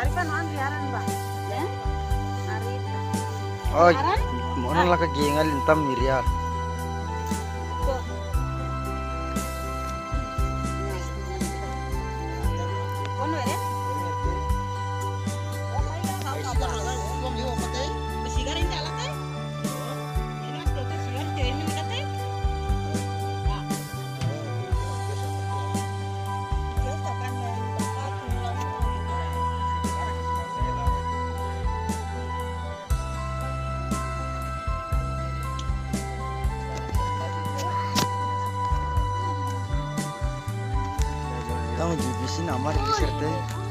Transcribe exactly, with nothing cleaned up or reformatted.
Arifan, no Andri Aran ba. Ya? Arifan. Oh, Aran? Mana laka gengal intam miriar. Ko. Kono ya? Oh, iya, kau apa? Besi garing jalan, eh? Ini mas, dia tuh sigar, dia ini minta teh. Tamo di sini amar di serte.